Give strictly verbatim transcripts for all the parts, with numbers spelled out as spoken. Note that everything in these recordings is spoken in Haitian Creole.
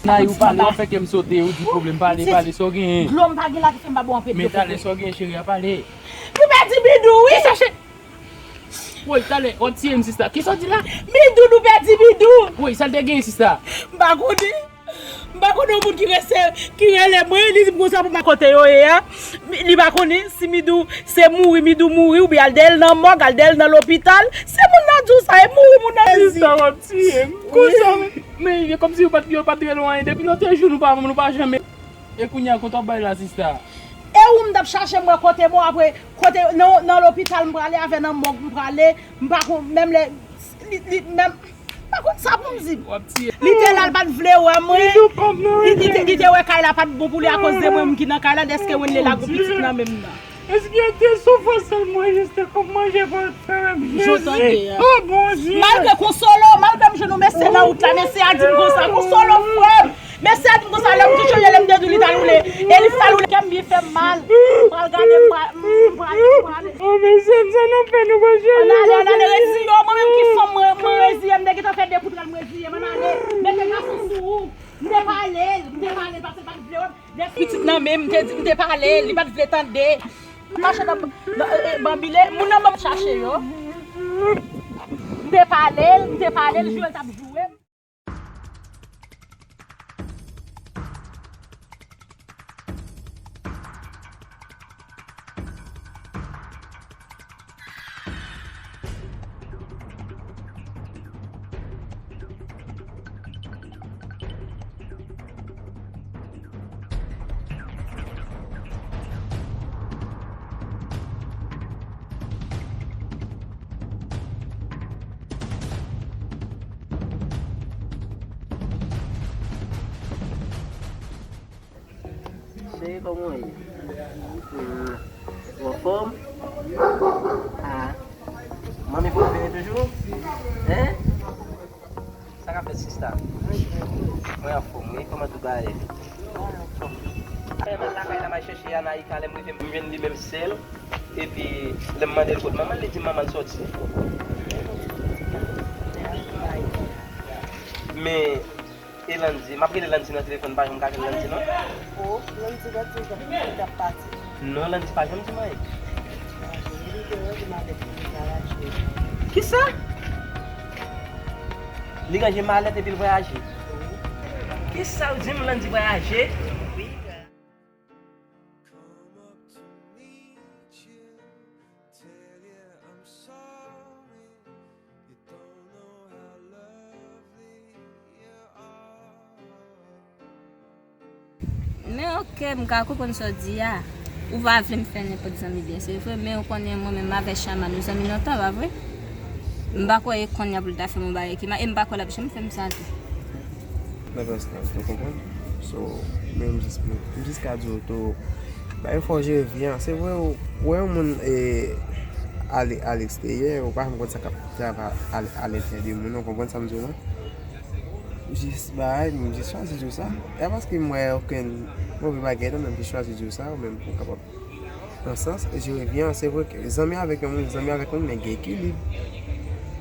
Nay, ou pale, w ap fè kè m sote, ou di pwoblèm, pale, pale, sa w genyen? Dlo m pa gen la ki fè m pa bon anpil. Men talè, sa w genyen, cheri a, pale. Nou pèdi Bidou, wi. Kisa, cheri? Woy, talè, w ap tiye m, sista. Kisa w di la? Bidou, nou pèdi Bidou. Woy, sa l te genyen, sista? M pa konnen. M pa konnen yon moun ki rese, ki rele mwen, li di m konsa pou m kote yo ye a. Li pa konnen si Midou se mouri, Midou mouri, oubyen al dèyè l nan mòg, al dèyè l nan lopital. Se moun nan di w sa, e mouri moun nan di w sa. Sista, w ap tiye m. Konsa, men, men, e kòmsi yo pa t, yo pa t rele w anyen. Depi lòt jou, nou pa, nou pa janmen. E kounye a, kote w ap bay la, sista? E ou m t ap chache m wè kote, bon, apre, kote, nan, nan lopital m prale, avè nan mòg m prale, m pa konn, menm lè, li, li, menm, m pa konn sa pou m di. W ap tiye. Li te la, l pa t vle wè mwen. Li, li te, li te wè kay la pa t bon pou li akoz de mwen, m ki nan kay la, dèske Wenley la gon pitit nan menm nan. Èske te soufrans sèl mwen, jis te kòm manje pou l fè m. Jezi. O Bondye. Malgre Konsolo, malgre m jwenn yon mesye nan wout la, mesye a di m konsa, Konsolo frè m. Mesye a di m konsa, lè m touche l, lè m te di w li t al woule. E li t al woule, kè m byen fè m mal. M pral gade, m pral, m pral, m pral. O, mezanmi, sa nan fè nou pa chanje. Ann ale, ann ale, reziye w. Mwen menm ki fanm, mwen, mwen reziye, m te gentan fè de kout rèl, m reziye, m ann ale. Mete gason sou ou. M te pale l, m te pale l, paske l pa t vle wè m. Lè pitit nan men m, m te di, m te pale l, li pa t vle tande. M mache nan, nan, e, e, banbile, moun nan ban m chache yo. M te pale l, m te pale l, jwe l t ap joure m. Cheri, kòman w ye? Hmm. Ou anfòm? Ah. Manmi pou vini toujou? Hein? Sa k ap fèt, sista? Mwen anfòm, wi. Kòman tout bagay? Mwen anfòm. Mwen al lakay la, m al chèche Anaïka, lè m rive, m jwenn li menm sèl. Epi, lè m mande l kot manman l, li di manman l sòti. Men, E Landy, m ap rele Landy nan telefòn, m pa janm ka jwenn Landy, non. O, Landy pa t di w li t ap pati. Non, Landy pa janm di m anyen. Li te range malèt li, li vwayaje. Kisa? Li ranje malèt epi l vwayaje? Wi. Kisa w di m, Landy vwayaje? Wi. Men oke, m ka konprann sa w di a. Ou pa vle m fè nenpòt zanmi byen, se vre, men ou konnen mwen menm avè Chama nou zanmi lontan, pa vre? M pa kwè e kounye a pou l ta fè m yon bagay ki mal, e m pa kwè l ap janm fè m sa tou. Nan sans lan, ou konprann? So, men m jis, m jis ka di w tou, bagay fò w jere vi an. Se vre, ou wè yon moun, e, ale, aleksteryè, ou pa janm konn sa k ap travay al-, alentèryè de moun nan, ou konprann sa m di w lan? M jis bay, m jis chwazi di w sa. E pa paske m wè okenn move bagay nan menm ki chwazi di w sa, ou menm pou w kapab Nan sans, jere vi an, se vre ke zanmi avèk yon moun, zanmi avèk yon moun, men gen ekilib.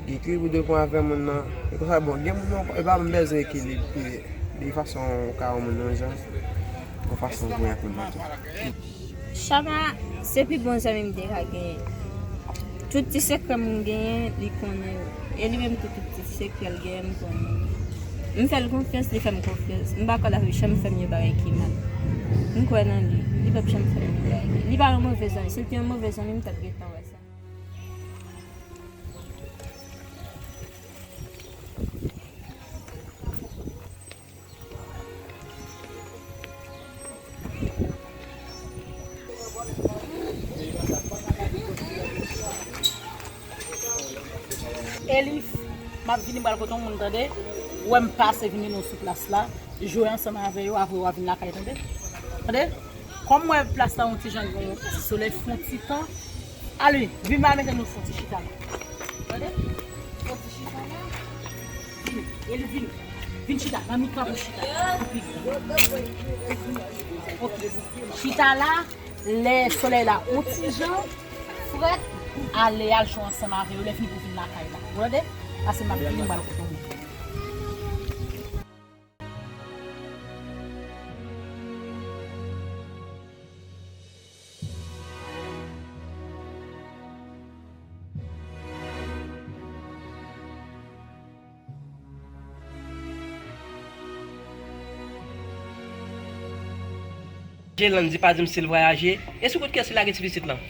Gen ekilib ou dwe pran avè moun nan. E konsa, bon, gen moun nan, e pa m bezwen ekilib, e, de fason ou ka wè moun nan jan, yon fason ou voye ak moun nan tou. Chama, se pi bon zanmi m te ka genyen. Tout ti sekrè m genyen, li konnen yo. E li menm tou, tout ti sekrè l genyen, m konnen. M fè l konfyans, li fè m konfyans. M pa kwè l ap janm fè m yon bagay ki mal. M kwè nan li. Li p ap janm fè m yon bagay ki, li pa yon move zanmi. Si l te yon move zanmi, m t ap gentan wè sa. Elif, m ap vini, m pral kote yon moun, tande? Ou wè m pase vini nou sou plas la, jwe ansanm avè yo, apre w a vin lakay, tande? Tande? Kòm m wè plas la yon ti jan, yon ti solèy, fè yon ti tan, ale, vin m a mete nou fè yon ti chita la. Tande? Fè yon ti chita la. Vini, Eli, vini. Vin chita, nan mitan pou chita. Ok. Chita la, lè solèy la yon ti jan frèt, ale al jwe ansanm avè yo, lè fini pou vin lakay la. Ou tande? Pase m ap vini, m pral kote w. Landy pa di m si l vwayaje. E sou kont kiyès li lage ti pitit lan?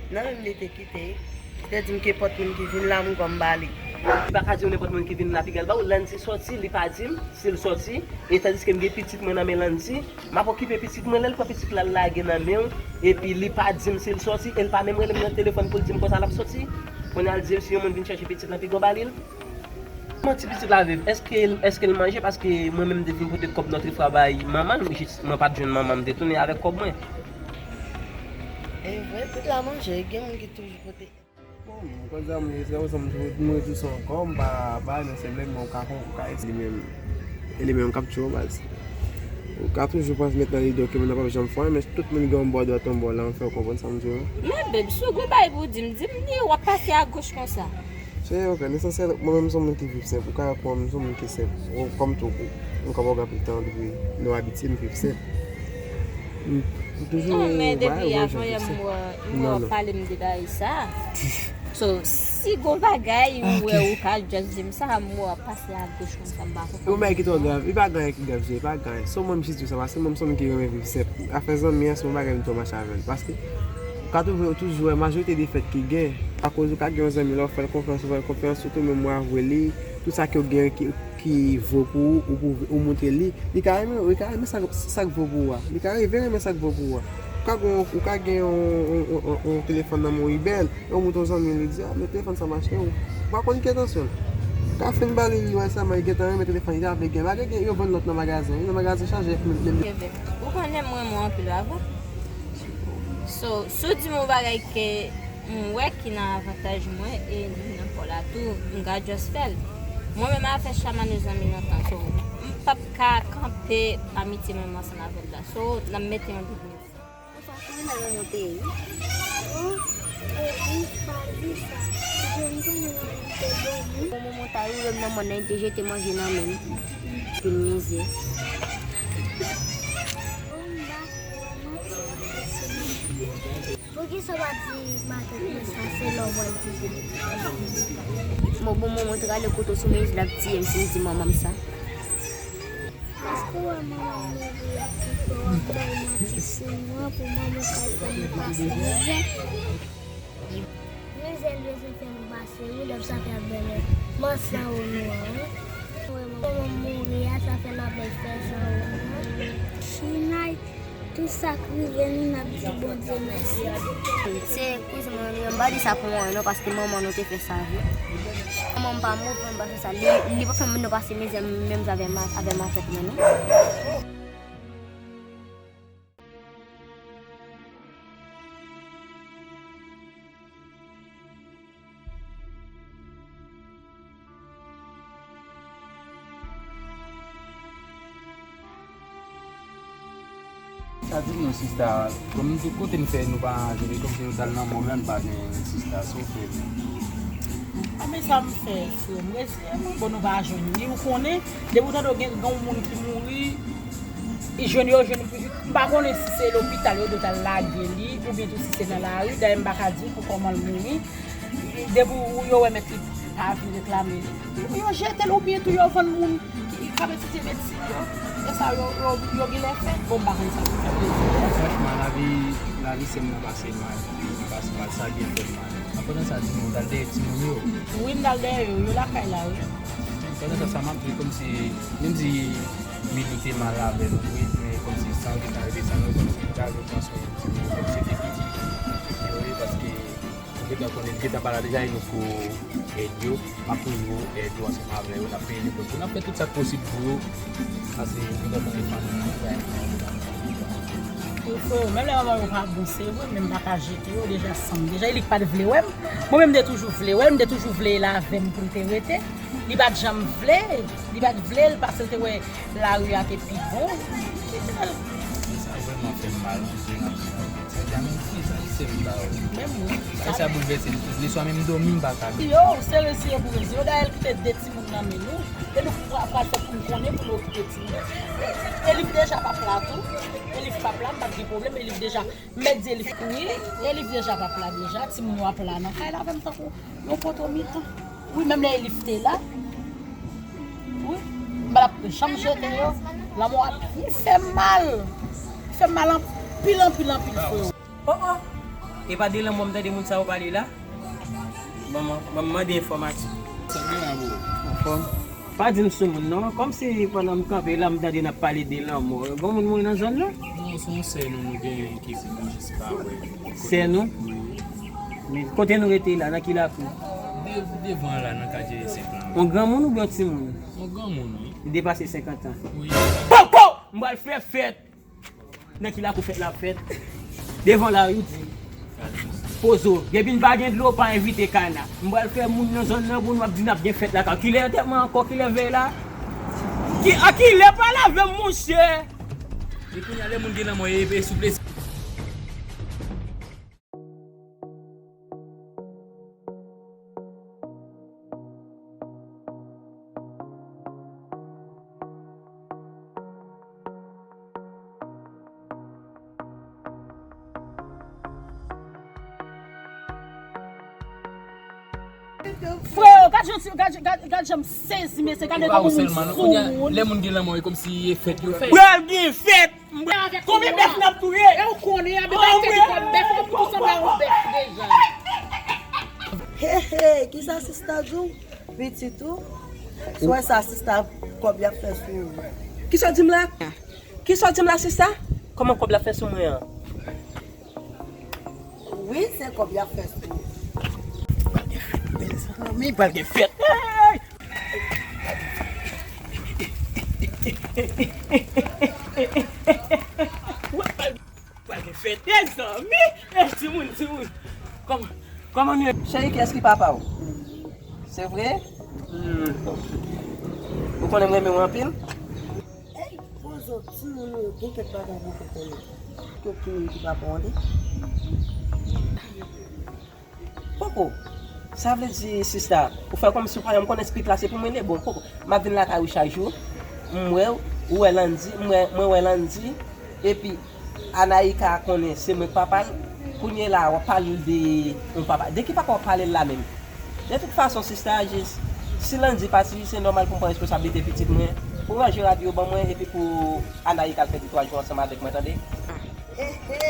Nan menm li te kite. Li te di m ke nenpòt moun ki vin la, m gòm ba li. Li pa ka di w nenpòt moun ki vin la, piga l ba w. Landy sòti, li pa di m si l sòti. E tandiske m gen pitit mwen nan men Landy, m ap okipe pitit mwen. Lè l pran pitit la, l lage nan men w. Epi li pa di m si l sòti. E l pa menm rele m nan telefòn pou l di m konsa l ap sòti. Kounye a l di m si yon moun vin chèche pitit lan, piga w ba li l. Kòman ti pitit la viv? Èske, èske l manje? Paske mwen menm m te fin pote kòb Notre Frère bay manman l, jis mwen pa t jwenn manman m, m te tounen avèk kòb mwen. E vre, pitit la manje, gen moun ki toujou pote. Bon, m konn sa m ye, se konsa m toujou, m rete sou ankò, m pa, pa nan semblè, men ou ka kon, ou ka ese li menm. E li menm k ap tchwe w baz. Ou ka toujou panse met nan lide w ke moun nan p ap janm fè anyen, men tout moun gen yon bò dwat, yon bò la, m fè w konprann sa m di w. Men babe, si w gon bagay pou w di m, di m li, w ap pase agoch konsa. Se ok, lesansyèl, mwen menm se yon moun ki viv senp. Ou ka wè kòm m se yon moun ki senp. Ou, kòm tou, m ka wè w gen anpil tan depi nou abitye m viv senp. M, m toujou, non, men depi avan yè m wè, m wè w ap pale m de bagay sa. So, si gon bagay ou wè ou ka just di m sa, m wè w ap pase agoch konsa, m pa konprann. Yon bagay ki twò grav, li pa gen anyen ki grav, se pa gen anyen. Se mwen m jis di w sa, paske mwen m se yon moun ki renmen viv senp. Afè zanmi an, se yon bagay m twò mache avè l. Paske, ou ka toujou, toujou wè majorite defèt ki gen, akoz ou ka gen yon zanmi, lè w fè l konfyans, ou fè l konfyans, ou tou menm ou avwe li, tout sa ke w gen ki, ki vo pou ou, ou pwouve, ou montre li. Li ka renmen, li ka renmen sa, sa k vo pou ou a. Li ka rive renmen sa k vo pou ou a. Ou ka gen, ou ka gen yon, yon, yon, yon, yon telefòn nan men w, li bèl, e w montre yon zanmi, li di, "Ah, men telefòn sa m achte w." Ou pa konn ki entansyon l. Ou ka fin ba li, li wè sèlman, li gentan renmen telefòn, li ta vle gen. Malgre gen, yo vann lòt nan magazen, wi, nan magazen chaje, men, men, men. Ou konnen mwen, mwen anpil avan. So, si w di m yon bagay ke m wè ki nan avantaj mwen e li nan pa w la tou, m ka just fè l. Mwen menm avè Shamano zanmi lontan, so, m p ap ka kanpe amitye mwen menm ansanm avè l la. So, n ap mete yon big move. Ou pa konnen nan yon peyi. Oh, epi pa di sa. Jan m konnen nan yon peyi bon moun. Bon moman ta rive m nan mòn nan, li te jete manje nan men m. Vin mizè. Oh, m pa kwè manti w ap fè sou mwen. Poukisa w pa di matant mwen sa se lè w pral di sa? Mwen bon, mwen, mwen t rale kouto sou Moyiz, l ap tiye m si m di manman m sa. Èske w wè manman m mouri a ki fè w ap bay manti sou mwen pou manman w ka fè nou pase mizè? Mizè l bezwen fè nou pase wi, dòk sa fè ap bèlè. Mwen san ou nou an, wi. Wè manman m mouri a, sa fè l ap bèl fè san ou nou an. Chinay, tout sa k rive nou, n ap di Bondye mèsi. Se kouzin mwen li, m pa di sa pou anyen non, paske manman nou te fè sa vre. Manman m pa move, m pa fè sa. Li, li pa fè nou pase mizè menm jan avè ma-, avè matant mwen non. Sa di m non sista, kòm tout kote n fè nou pa jwenn li, kòmsi nou t al nan mò la n pa jwenn sista, souple. A men sa m fè, frè m, rete, mwen bon nou pa jwenn li, ou konnen, depi w tande gen, gen yon moun ki mouri, li jwenn yo, jwenn, m pa konnen si se lopital yo dwe t al lage li, oubyen tou si se nan lari, dayè m pa ka di w pou kòman l mouri. Depi w, yo wè mèt li pa vin reklame li, yo jete l oubyen tou yo vann moun ki, k ap etidye medsin yo. E sa yo, yo, yo genlè fè. Bon, m pa konn sa pou fè. Franchman, lavi, lavi sè m nan pase mal. Li pase mal, sa byen fè m mal. An pandan sa, di m, w t al dèyè timoun yo? Wi, m t al dèyè yo, yo lakay la, wi. Pandan sa, sa m ap di, kòmsi, menm si Mili te mal avè nou, wi, men kòmsi sa yo gentan rete san nou, kòmsi nou ta vle pran swen timoun yo, kòmsi se te pitit yo ye, paske Ou gentan konnen, li gentan pale deja, e nou pou èd yo. M ap toujou èd yo ansanm avè yo, n ap peye lekòl pou yo, n ap fè tout sa k posib pou yo. Paske ou gentan konnen fanmi an, bagay an. Wi, frè, menm lè manman yo pa bon, se vre, men m pa ka jete yo, deja san m. Deja, Elik pa t vle wè m. Mwen menm, m te toujou vle wè l, m te toujou vle l avè m pou l te rete. Li pa t janm vle, li pa t vle l, paske l te wè lari a te pi bon. Li kite l. Sa vrèman fè m mal anpil, anpil, anpil. Sa janm di sa, se m ta wè. Menm mwen. Bagay sa boulvèse m. Leswa menm dòmi m pa ka dòmi. Yo, se rezi yo pou rezi yo. Dayè, l kite de timoun nan men nou. E nou pral, pral fè pou n konnen pou nou okipe timoun. Elif deja p ap la tou. Elif p ap la, m p ap gen pwoblèm. Elif deja, m mèt di Elif, wi, Elif deja p ap la deja. Timoun yo ap la nan kay la avè m tankou yon poto mitan. Wi, menm lè Elif te la, wi, m pa t ap janm jete yo. Lanmò a byen fè m mal. Li fè m mal anpil. Anpil, anpil, anpil, freo. Oh, oh. E pa de lanmò m tande moun sa yo pale la? Ban m, ban m mande enfòmasyon. Sa gen la, bro? Anfòm. Pa di m sou moun, non. Kòmsi pandan m kanpe la, m tande n ap pale de lanmò. Gon moun mouri nan zòn nan? Non, se yon sè nou, nou genyen ki mouri jis pa wè. Sè nou? Wi. Men kote nou rete la, nan ki lakou? De-, devan la, nan katye senk lan. Yon granmoun oubyen yon timoun? Yon granmoun, wi. Li depase senkant an. Wi. Poko! M pral fè fèt! Nan ki lakou fèt la ap fèt? Devan la, Rudy. Pozo. Depi n pa gen dlo, pa envite kana. M pral fè moun nan zòn nan pou nou ap di n ap gen fèt lakay. Kilè antèman ankò, kilè vèy la? Ki, a kilè pale avè m, monchè? E kounye a, lè moun gen lanmò, e, e souple. Freo, gad jan, gad, gad, gad jan m sezi, mesye, gade kòman moun sou moun. Lè moun gen lanmò, e kòmsi e fèt yo fè. Pral gen fèt! Konbyen bèf n ap touye? E ou konnen, a, bèf, tèt kòm bèf, ou tou sanble a yon bèf deja. He, he, kisa sista di w? Pitit ou? Sou wè sa sista kòb y ap fè sou ou. Kisa w di m la? Kisa w di m la, sista? Kòman kòb la fè sou mwen an? Wi, se kòb y ap fè sou ou. Pral gen fèt, mezanmi, pral gen fèt. Hey! Pral gen fèt, mezanmi. Hey, timoun, timoun. Kòman, kòman nou ye? Cheri, kiyès ki papa w? Se vre? Hmm. Ou konnen m renmen w anpil? Ey, pozo, timoun ou yo gen kèk bagay mwen fè konnen. Tout timoun ki pa bon de. Poko. Sa vle di, sista, ou fè kòmsi ou pa janm konn esprit la, se pou mwen li bon. Poko. M ap vin lakay ou chak jou. M wè w, ou wè Landy, m wè, mwen wè Landy. Epi, Anaïka konnen se mwen k papa l. Kounye la, w ap pale l de yon papa. De ki papa w ap pale l la menm? De tout fason, sista, jis, si Landy pati, se nòmal pou m pran responsablite pitit mwen. Pou ranje rad yo ban mwen, epi pou Anaïka al fè de twa jou ansanm avèk mwen, tande? He, he!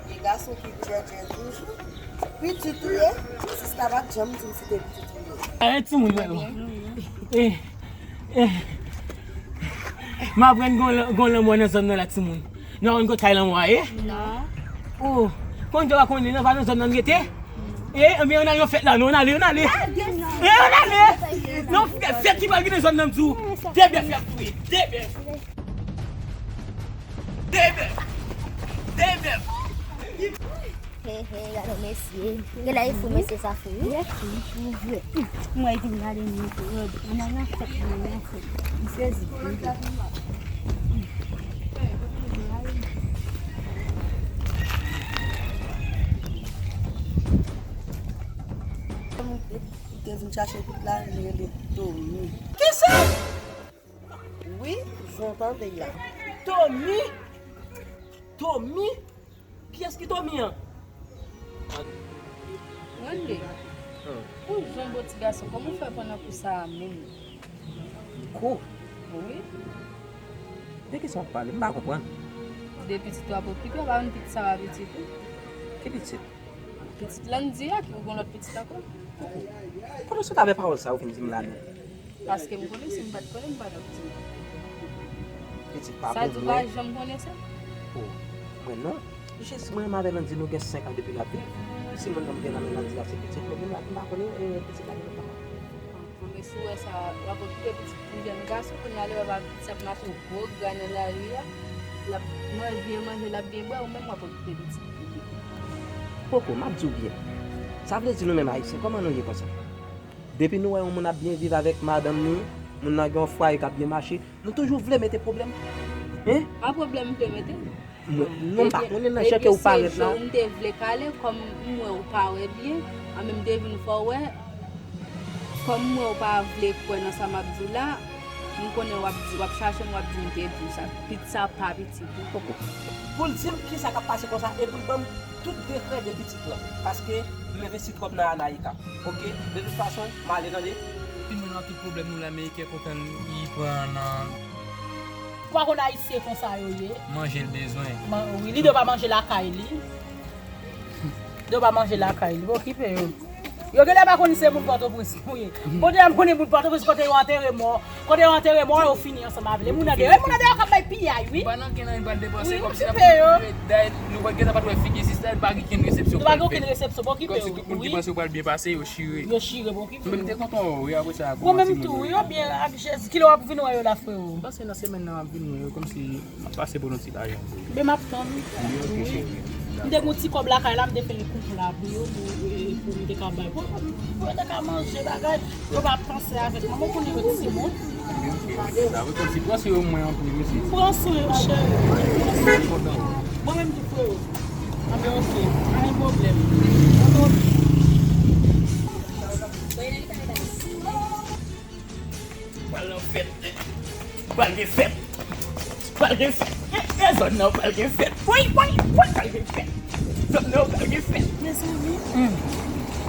Gen gason ki djèdjè toujou. Pitit ou ye? Sista pa t janm di m si te pitit ou ye. Eh, timoun, mwen. Eh, eh. M aprann gon, gon lanmò nan zòn nan la, timoun. Nou konn kote kay lanmò a ye? Non. Oh, konn yo pa konnen, non, pa nan zòn nan rete? Eh, men ann al nan fèt la, non, ann ale, ann ale. Eh, ann ale. Non, fèt, fèt ki pral gen nan zòn nan, m di w. De bèf y ap touye, de bèf. De bèf! De bèf! He, he, gade mesye. Genlè e fou, mesye, sa fou, wi. Lè fou, fou vre. Mwen vin gade nou, fou, ann al nan fèt, ann al nan fèt. M sezi, wi. Mwen te, te vin chache tout la, li rele Tommy. Kisa? Wi, jan w tande l la. Tommy? Tommy? Kiyès ki Tommy an? Randy, pou jan w bo ti gason, kòman w fè pran nan kou sa a menm? Kou? Wi. De kisa w ap pale? M pa konprann. De pitit w ap okipe, w pa konn pitit sa pa pitit ou? Ki pitit? Pitit Landy a, ki ou gon lòt pitit ankò? Koukou. Pandan se tan avè pawòl sa ou vin di m la menm? Paske m konnen, si m pa t konnen, m pa t ap di w. Pitit pa pou mwen. Sa di w pa janm konnen sa? Oh, mwen non. Jis mwen menm avè Landy nou gen senk an depi n ap viv. Si moun nan m gen nan men Landy a se pitit mwen, men m pa konnen, eh, pitit la gen lòt papa. Bon, men si w wè sa, w ap okipe pitit yon jèn gason, kounye a lè w ap pitit sa ap mache gwo gra nan lari a, l ap manje, manje, l ap byen bwè, ou menm w ap okipe pitit. Poko, m ap di w byen. Sa vle di nou menm Ayisyen, kòman nou ye konsa? Depi nou wè yon moun ap byen viv avèk madanm ni, moun nan gen yon fwaye k ap byen mache, nou toujou vle mete pwoblèm. Hein? Pa pwoblèm m vle mete. Mwen, non, m pa konnen nan jan ke ou parèt la. Ebyen, se jou m te vle kale, kòm m wè ou pa wè byen, an menm m te vin fè w wè, kòm m wè ou pa vle kwè nan sa m ap di w la, m konnen w ap di, w ap chache m, w ap di m te di w sa. Pitit sa pa pitit ou. Poko. Pou l di m kisa k ap pase konsa e pou l ban m tout dekrè de pitit lan, paske m envesti twòp nan Anaïka. Oke? De tout fason, m ale, tande. Fin mwen nan tout pwoblèm nou la, men kè kontan li pran nan Ou pa konn ayisyen konsa yo ye. Manje l bezwen. Man, wi, li dwe pa manje lakay li. Li dwe pa manje lakay li. Okipe yo. Yo genlè pa konn se moun Pòtoprens nou ye. Bon, deja m konnen moun Pòtoprens kote yo antere mò. Kote yo antere mò, yo fini ansanm avè l. E moun nan deyò, e moun nan deyò k ap bay piyay, wi. Li pa nan gen anyen pral depanse, wi, kòmsi l ap okipe yo. Dayè, nou pa gentan pa t wè figi sista, li pa gen okenn resepsyon. Li pa gen okenn resepsyon, bon, okipe yo. Kòmsi tout moun te panse yo pral byen pase, yo chire. Yo chire, bon, okipe yo. Mwen menm te kontan wè w wi, apre sa. Mwen menm tou, wi, yo byen ak Jezi. Kilè w ap vin wè yo la, freo? M panse nan semèn nan m ap vin wè yo, kòmsi m ap pase pou yon ti lajan pou yo. Ben, m ap tann. Wi, ok, cheri. M te gen yon ti kòb lakay la, m te fè yon konpla pou yo, pou, pou m te ka bay. Pou, pou yo te ka manje, bagay. Yo pa panse avèk mwen. Mwen konnen yo timoun. Wi, ok. Sa vle kòmsi pran swen yo mwen anpil, wi, cheri. M pran swen yo, cheri. Mwen kontan. Mwen menm tou, freo. Anben, ok. Pa gen pwoblèm. Pral nan fèt. Pral gen fèt. Pral gen fèt. E, e, zòn nan pral gen fèt. Woy, woy, woy, pral gen fèt. Zòn nan pral gen fèt. Mezanmi, hmm,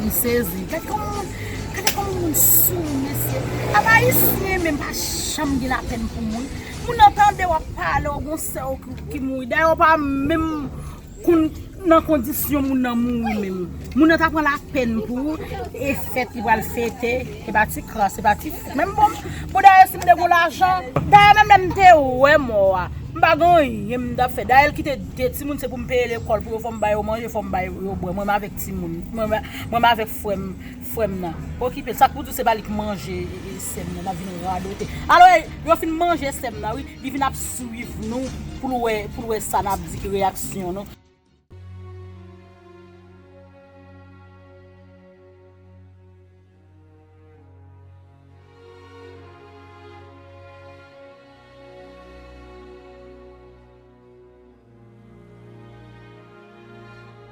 m sezi. Gade kòman moun, gade kòman moun sou, mesye. Ap ayisyen menm pa janm gen lapèn pou moun. Moun nan tande w ap pale, w gon sè w ki, ki mouri. Dayè, w pa menm kon-, nan kondisyon moun nan mouri menm. Moun nan ta pran lapèn pou ou, e fèt li pral fete, e pa ti kras, e pa ti fèt. Menm bon, bon dayè si m te gon lajan, dayè menm lè m te wè mò a, m pa gen anyen m t ap fè. Dayè l kite de timoun, se pou m peye lekòl pou yo, fò m ba yo manje, fò m ba yo bwè. Mwen m avèk timoun, mwen, mwen m avèk frè m, frè m nan. Okipe l, sa k pou di se pa li k manje, e, e, sè m nan, n ap vin radote. Alò, e, yo fin manje sè m nan, wi. Li vin ap swiv nou pou l wè, pou l wè sa n ap di ki reyaksyon nou.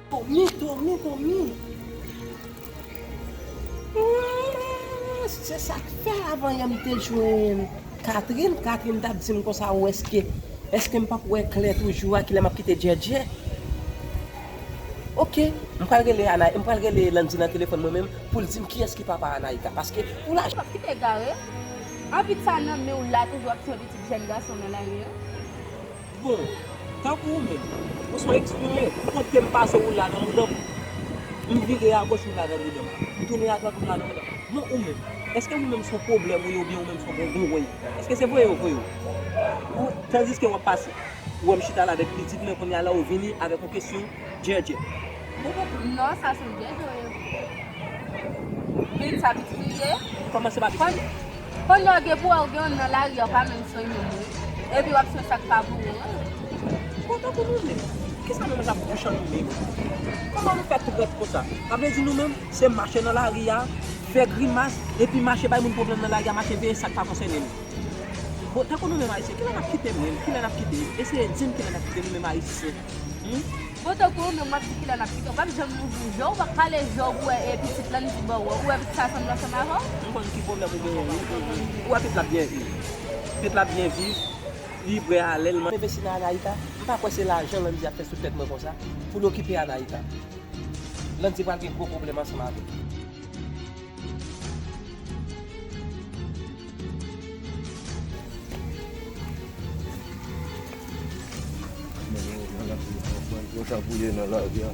Tomi, Tomi, Tomi. Ah, se sa k fè avan yè m te jwenn Catherine. Catherine t ap di m konsa, ou èske, èske m p ap wè klè toujou a, kilè m ap kite Djèdjè? Oke, m pral rele Ana, m pral rele Landy nan telefòn mwen menm pou l di m kiyès ki papa Anaïka. Paske pou lajan. P ap kite egare. Anvi sa nan men w la toujou ap tiye pitit jèn gason nan lari a. Bon, tankou ou menm, ou se yon eksprime, ou konn ke m pase ou la nan mouda m. M vire agoch ou la nan mouda m. M tounen adwat ou la nan mouda m. Bon, ou menm, èske ou menm se yon pwoblèm ou ye oubyen ou menm se yon gongon ou ye? Èske se voye yo voye w? Ou, tandiske w ap pase, ou wè m chita la avèk pitit mwen, kounye a la ou vini avèk yon kesyon djèdjè. Non, sa se yon djèdjè w ye. Vin sa pitit li ye. Kòman se pa pitit li? Konn, konn yo gen pou wè ou gen yon nan lari a, ou pa menm swen moun wi. Epi w ap swen sa k pa pou ou an. Bon, tankou nou menm, kisa nou menm k ap bouch an nou menm? Kòman nou fè trèt konsa? Sa vle di nou menm, se mache nan lari a, fè grimas, epi mache bay moun pwoblèm nan lari a, mache veye sa k pa konsène nou. Bon, tankou nou menm ayisyen, kilè n ap kite menm? Kilè n ap kite? Eseye di m kilè n ap kite nou menm ayisyen. Hmm? Bon, tankou ou menm, w ap di kilè n ap kite, ou p ap janm louvri je w, ou p ap pale je w pou wè e pitit lan li di ba w, ou wè pitit sa sanble ansanm avè w? M konn ki pwoblèm ou genyen wi. Ou wè pitit la ap byen viv. Pitit la ap byen viv, li bwè alè l. M envesti nan Anaïka, m pa kwè se lajan Landy ap fè sou tèt mwen konsa, pou l okipe Anaïka. Landy pral gen gwo pwoblèm ansanm avè l. Konsa pou ye nan lari a.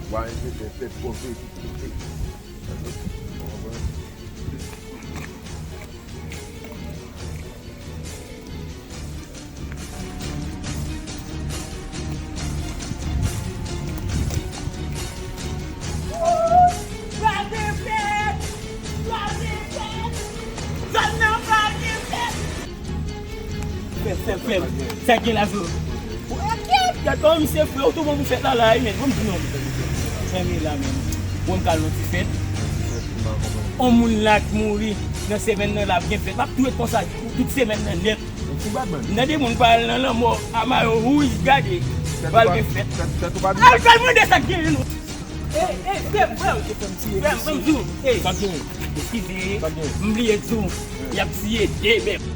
Wa enjektè tèt pòv epi koute. Fè, fè, fè. Sa gen la, frè. Gad kòman misye, frè, ou tou bon pou fèt la, la, wi, men. Ban m di non. Fèmen la, men. Bon, m ka al nan ti fèt. On moun la k mouri nan semèn nan, l ap gen fèt. M ap tou ret konsa tout semèn nan nèt. Ou fou, Batman. M tande moun pa al nan lanmò, ama yo wouj, gade. Pral gen fèt. Al, al mande sa k genyen, non. Ey, ey, frè m, frè m. Frè m, frè m, di w. Ey. Sa k genyen? Eskize, m bliye di w. Y ap tiye de bèf.